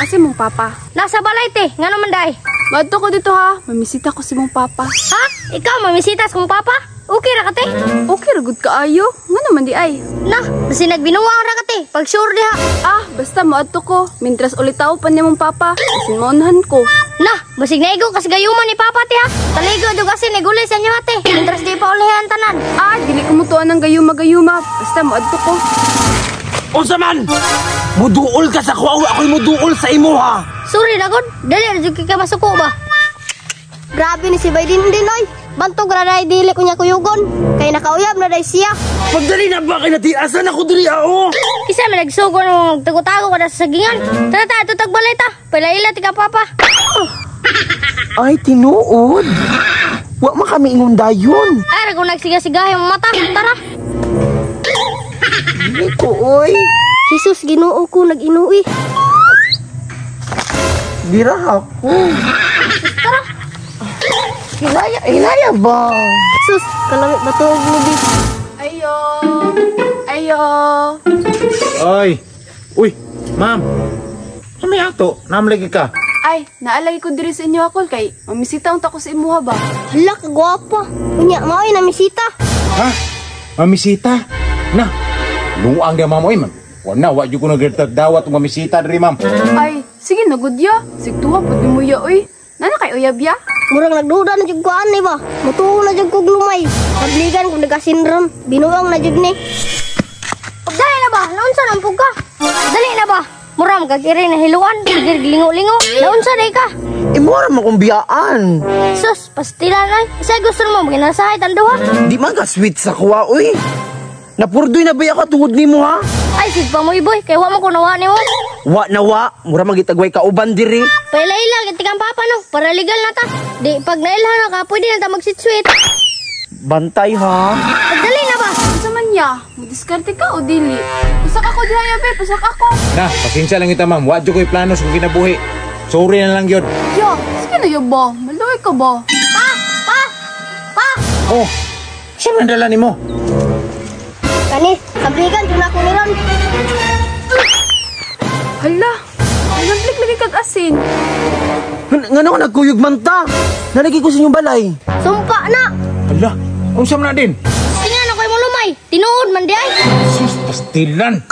Asa imong papa? Nasa balay te, ngano man day? Madto ko dito ha, mamisita ko sa imong papa. Ha? Ikaw mamisita sa kong papa? Okay ra ka te? Okay ra gud kaayo. Ngano man di ay? Na, basi nagbinuang ra ka te. Pag sure diha. Ah, basta moadto ko. Mintras ulitaw pa niya mong papa. Bisin maunhan ko. Na, basig naigo kasi gayuma ni papa te ha. Taligo do kasi nigulay sa inyo ate. Mintras di pa ulihan tanan. Ah, dili ko mutuan ng gayuma-gayuma. Basta moadto ko. Unsa man? Muduol ka sa kuha, ako'y muduol sa imo ha. Sorry na gud, dali ra jud kay masuko ba. Grabe ni si Bay Dindin oy. Bantog ra day dili ko niya kuyugon. Kay nakauyab na day siya. Pagdali na ba kay nati asa na ko diri ao? Kisa man nagsugo nung tago-tago ka na sa sagingan. Tara ta, tutag balay ta. Palaila ti ka papa. Ay, tinuod. Wa man kami ingon dayon. Ay, ra kung nagsiga-sigahe mo mata. Tara. Dili ko oy. Jesus, Ginoo ko nag-inui. Bira ako. Tara. Hinaya, hinaya ba? Sus, kalamit ba tuog lubi? Ayo. Ayo. Ay. Uy, ma'am. Ano may ato? Namlagi ka. Ay, naalay ko diri sa inyo akol kay mamisita unta ko sa imuha ba. Hala ka gwapa. Unya maoy na misita. Ha? Mamisita? Na. Luang dia ma'am oy, ma'am. Wala, wa jud ko nagdawat og mamisita diri, ma'am. Ay, sige na gud ya. Sigtuha pud nimo ya oy. Nana kay uyab ya? Murag nagduda na jud ko ani ba. Mutuo na jud kog lumay. Pabligan kung nagasinron, binuang na jud ni. Dali na ba? Naunsa nang pug ka? Dali na ba? Mura man kag iri na hiluan, sige lingo-lingo. Naunsa day ka? Imora mo kong biyaan. Sus, pastilan oy. Isa gusto mo ginasahay tan duha. Di man ka sweet sa kuha oy. Napurdoy na ba ka tungod nimo ha? Ay, sig pa mo boy, kay wa man ko nawa nimo. Wa na wa, mura magitagway ka uban diri. Paila-ila gid kang papa no, para legal na ta. Di pag nailhan na ka, pwede na ta magsitswit. Bantay ha. Dali na ba? Unsa man ya? Mudiskarte ka o dili? Pusak ako diha ya, be. Pusak ako. Na, pasensya lang kita, ma'am. Wa jud ko'y plano sa kinabuhi. Sorry na lang yun. Ya, sige na ya ba? Maluoy ka ba? Pa! Pa! Pa! Oh, saan ang dala nimo? Kani, kabligan jud na ako ni Ron. Hala, naglik lagi kag asin. Ngano ka nagkuyog man ta? Nalagi ko sa inyong balay. Sumpa na! Hala, unsa man na din? Tingan ako mo lumay. Tinuod man di ay. Sus, pastilan.